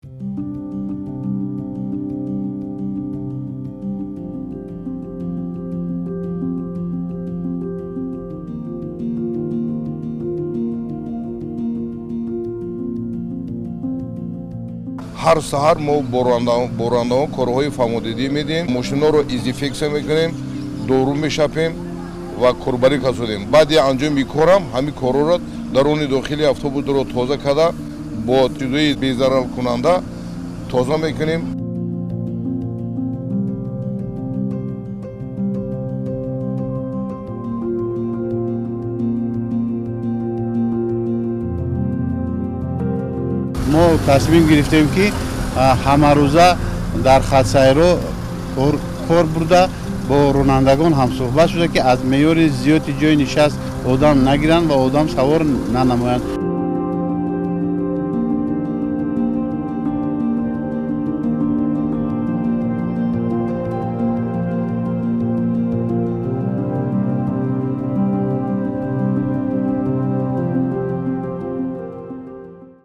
Ҳар саҳар мо бо ронандаҳо корҳои фаҳмодидӣ медиҳем, мошинҳоро дезинфексия мекунем, дору мешапем ва корбарӣ касодем. Баъди анҷоми корам ҳамин корҳоро даруни дохили автобусро тоза карда бо чизҳои безараркунанда тоза мекунем. Мо тасмим гирифтем, ки ҳамарӯза дар хатсайрҳо кор бурда бо ронандагон ҳамсӯҳбат шуда, ки аз меъёри зиёди ҷои нишаст одам нагиранд ва одам савор нанамоянд.